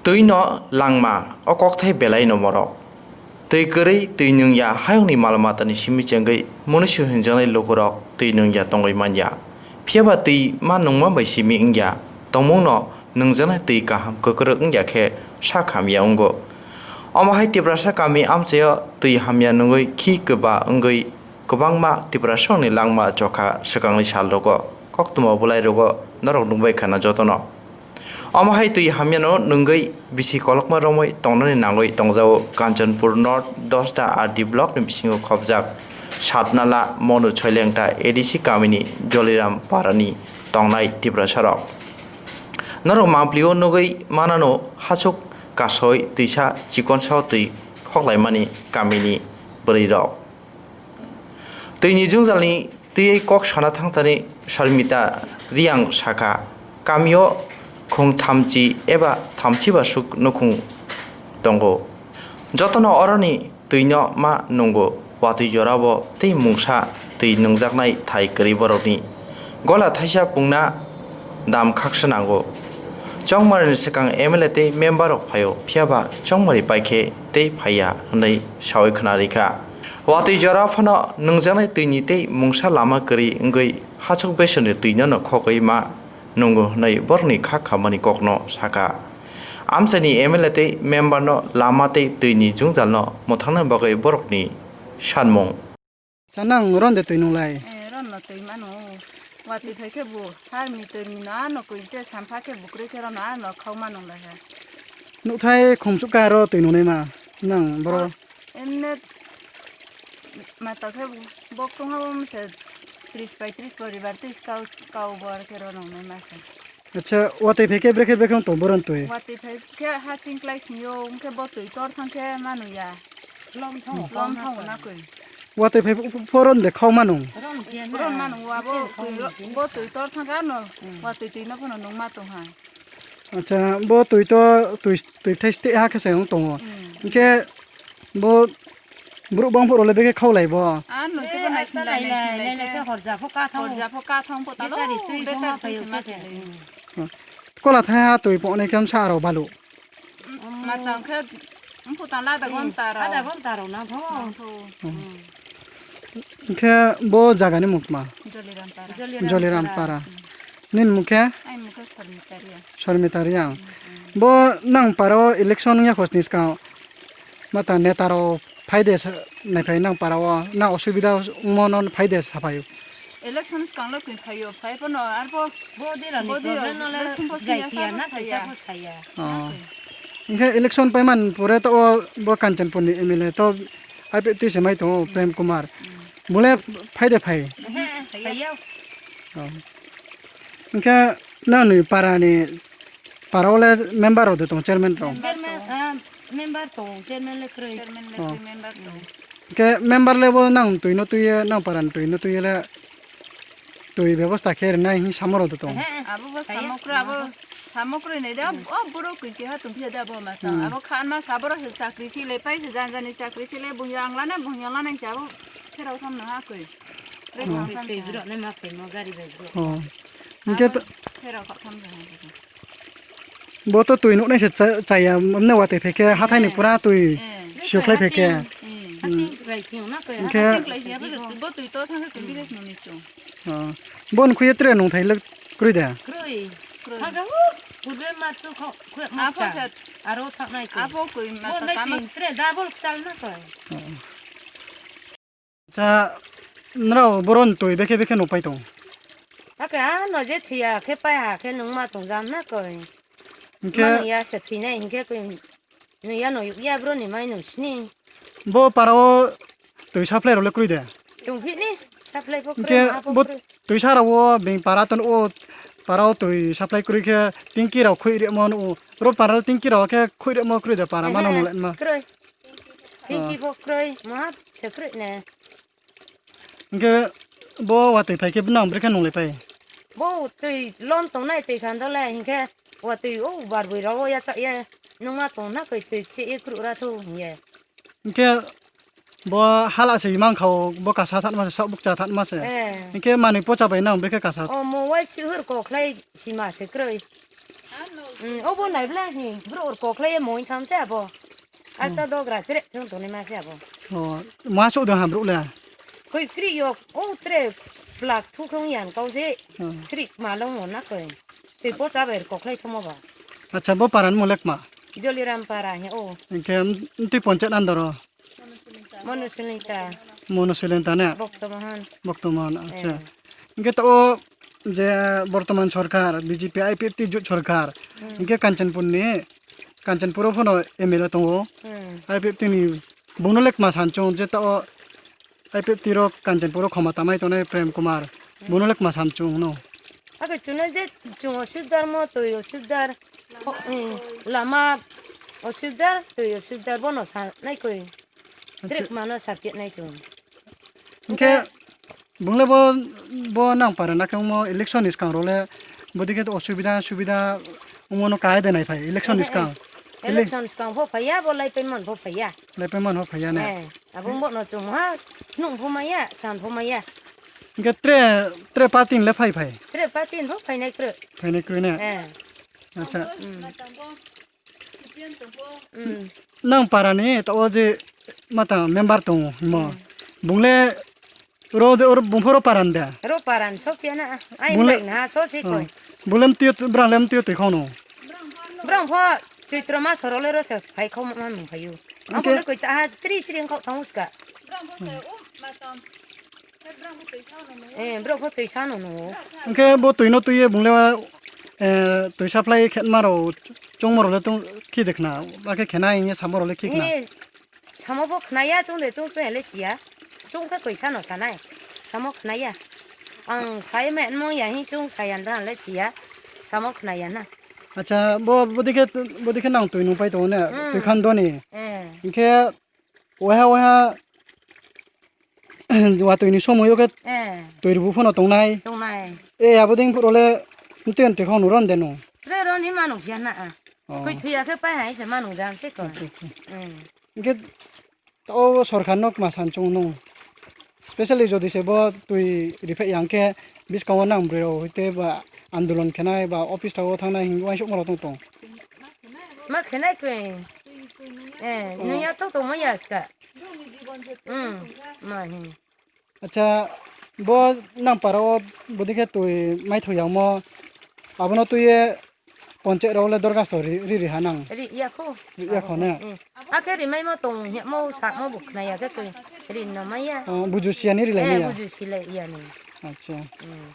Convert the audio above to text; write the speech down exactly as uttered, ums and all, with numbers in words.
Twi no langma, o kokthai belai no morok. Twi kwrwi, twi nwngya, hayungni mal matani simi chengwi munuisu hinjaknai lukurok twi nwngya tongwi manya. Phiyaba twi ma nungma bai simi wngya, tongmungno nwngjaknai twi kaham kwkrwk wngya khe sak hamya wngo. Omo hai Tiprasa kami amchaio twi hamya nungwi khi kwba wngwi kwbangma Tiprasarokni langma chokha swkangni salrogo, koktwma bwlairogo norok nungbai khana jotono. Omo hai twi hamyano nungwi bisi kolokma romwi tongnani nangwi tongjago Kanchanpur North Dosda R D block ni bisingo khobjak Satnala Monu Choilengta A D C kamini Joliram parani tongnai Tiprasarok. Norok mangpli o nugwi manano hachuk kasoi twisa chikonsao twi khoklaimani kamini bwrwirok. Twini jwngjalni twiwi kok sana thangthani Sarmita Riyang sakha, kamio khung thamchi eba thamchi ba suk nukhung tongo. Jotono oroni twino ma nungo, watwi jorao tei mungsa twi nungjaknai thai kwrwi borokni gola thaisa pungna dam khaksa nango. Chongmarni swkang M L A tei member rok phaio, phiyaba chongmari paikhe tei phaiya hwnwi sawi khna rikha. Watwi jora phano nungjaknai twini tei mungsa lama kwrwi wngwi hachuk besoni twino no khogwi ma nungo hwnwi borokni kha khamani kokno sakha. Amchaini M L A tei member no lama tei twini jwngjalno mwthangna bagwi borokni sanmung. Cha nang ron de twi nunglai? Eh, ron no twi mano. Watwi phai khe bo harmi twrmi no ano kwrwi te sampha khe bukrwi khe ron no ano khau ma nunglai ha. Nukthai khumsuk ka ro twi nunai ma nang boro? Emne mata khe bok tong habo mse tris bai tris poribar tei kau, kau bor khe ro nungnai masa. Acha, watwi phai khe brekhe brekhe wng tong boron twi? Watwi phai khe ha chingklai singyo, wng khe bo twi tor thang khe manu ya. Lom thango, lom thango na kwi. Watwi phai ph-, ph-, phoron de khau manu? Ron manu wa bo twi ro-, bo twi tor thang khe ano, watwi twi no phano nung ma tong ha. Acha, bo twi to, twi, twi thai ste ha khe se wng tongo. Mm. Hwnkhe bo borok bangphuru le bege khau lai bo. Ah, no, eh, kebo naisin lai, naisin lai khe horja pho ka thang. Horja pho ka thang pho talo. Betari twi betari twi se ma se. Kola thai ha twi poknai khe sa aro balu. Ma tang khe mphu tang la da gonta ro. Ada gonta ro na tho. Hwnkhe bo jaga ni mukma? Joliram para. Joliram para. Nini mung khe? Ai mung khe Sormita Riyang. Sormita Riyang. Bo nang para o election wngya khosni swkang mata neta rok phai de sa-, naiphai nang para o nang osubida wngmo no phai de saphai o. Election swkang le kwi phai o, phai phano arbo bodi rok ni problem no le jai phiya na kaisa pho saya. Oh. Hwnkhe election paiman pore to o bo Kanchanpur ni M L A to I P T se mai tongo Prem Kumar. Bole phai de phai. Phai ya. Oh. Hwnkhe nang ni para ni, para o le member rok de tong, chairman tong? Chairman, ah, member tong, chairman le kwrwi. Chairman le kwrwi, member tong. Hwnkhe member le bo nang twi no twi ye, nang para ni twi no twi ye le twi bebosta khe rwnai hin samo rok de tong? Abo bo samo kwrwi, abo samo kwrwi nai de, o borok kwi keha tong phiya de abo ma tong. Abo khan ma sabo rok se chakri si le pai se jan jan ni chakri si le bung yang lana bung yang lana se abo pherok tham no ha kwi. Twi borok nai ma khaimo gari bai borok. Oh. Hwnkhe to pherok kha tham jang. Bo to twi nuknai se cha-, chaya, mne watwi phai khe hathai ni pura twi sukhlai phai khe. Haching lai sing na khe. Haching lai sing, bo twi to thang khe twi bikhe nuni chung. Oh. Bo nukhuya tre nungthai le kwrwi da? Kwrwi. Kwrwi. Thang khe hu, purbe ma chu kho, khwe ma cha. Aro thang nai khe. Apo kwi ma ta kama. Tre double chal na khe. Oh. Cha, nrao boron twi bekhe bekhe nukpai tong? Ake ano je thwiya khe pai ha khe nungma tong jam na koi. Hwnkhe manu ya se thwinai hwnkhe koi nuya no ya bro ni mai nung sini. Bo para o twi supply rok le kwrwi de? Tong phini supply bo kwrwi. Hwnkhe ma bo bo twi sara o beng para ton o para o twi supply kwrwi khe tingki rok khoi rimo no o. Bro para tingki rok khe khoi rimo kwrwi de para mano nung le ma. Kwrwi. Tingki bo kwrwi ma se kwrwi ne. Hwnkhe bo watwi phai khe nang bwrwi khe nunglai pai? Bo twi lom tongnai twi khan dole hwnkhe watwi o barwi rw ya cha ye nungma tong na koi twi che ye kwrwk ra thu hwnkhe. Hwnkhe bo hala se imang kha o bo kasa thanma se sok bukcha thanma se. Eh. Hwnkhe manwi pocha bai nang bwrwi khe kasa. O mo wai chihur kok khlai sima se kwrwi. Hmm, obo naible hi, bro, kokhlai moi tham se abo. Asta dogra chere thung toni ma se abo. Oh, ma chok de ha bro le. Koi kri yok, o tre plak thu khong yan kau se. Hmm. Kri ma long mo na koi. Tei po cha ber kokhlai thomo ba. Acha, bo paran mo lekma. Joliram para he o. Engke, mm, tei ponchayat andaro. Monosilita. Monosilita ne? Boktomohan. Boktomohan, acha. Eh. Engke to o je bortoman sorkar, B J P I P F T jut sorkar. Hmm. Engke Kanchanpur ni, Kanchanpur o phano M L A tongo. Hmm. I P F T ni bungno lekma sanchung je to o I P F T rok Kanchanpur o khoma tamai tongnai Prem Kumar. Hmm. Bungno lekma sanchung no. Ake chuna je chung osubidar mo twi osubidar, eh, lama osubidar, twi osubidar bono sa nai koi. Acha. Direct mano sapit nai chung. Hingke bungle bo, bo nang para na khe mo election ni skang role bodike osubida subida omono kai de nai phai election ni skang. Eh, eh. Ele- Election skang pho phaiya, bo lai payment pho phaiya. Lai payment pho phaiya ne? Eh, abo bo no chung ha, nung pho maya, san pho maya. Hingke tre, tre party le phai phai? Tre party pho phainai kre. Phainai kre ne? Eh. Acha. Mm. Mm. Nang para ni to o je mata member tongo mo. Mm. Bungle ro de oro bungphoro paran de. Ro paran so pia na. Ai bungle mai na so si koi. Bungle mtio brang le mtio twi khono. Brang pho Chaitra mas ro le ro se phai khau ma mung phayu. Abo le koi ta ha chri chri khau thang uska. Eh, bro, bo twi sano no. Hingke bo twi no twi ye bungle, eh, twi supply khe ma ro, chong ma ro le tong khi de khna, ba khe khna ye samo ro le khi khna. Eh, samo bo khna ya, chong de chong chong le siya. Chong khe twi sano sanai. Samo khna ya. Ang sai me mo ya hi chong sayan da le siya. Samo khna ya na. Acha, bo, bo dikhe, bo dikhe nang twi nung pai tongo ne? Mm. Twi khan doni. Eh. Hingke Waha waha watwi ni somoi o khe eh, twi rwbu phano tongnai. Tongnai. E abo ding phuru le mtwi mtwi khong nw ron de nw. Tre ron hi manu phiya na a. Oh. Koi thuya khe pai hai se manu jam se ko. Acha, acha. Mm. Hingke o sorkar no ma san chung nung. Specially jodi se bo twi riphe yang khe biskango nang bwrwi rok hwite ba andolon khenai ba office thago thangnai hwnwi uansukma rok tong tong. Ma khenai khe. Eh, oh. Nung ya to tongma ya ska. Hmm, ma hin. Acha, bo nang para o bodi khe twi mai thoi yang mo. Abono twi ye ponche rok le dorgas to ri, ri, ri ha nang. Ri ya kho. Ri ya kho ne? Hmm. Akhe ri mai mo tong ya mo sa mo buk na ya khe twi ri no mai ya. Oh, buju siya ni ri lai eh, ya? Buju si lai ya ni. Acha. Hmm.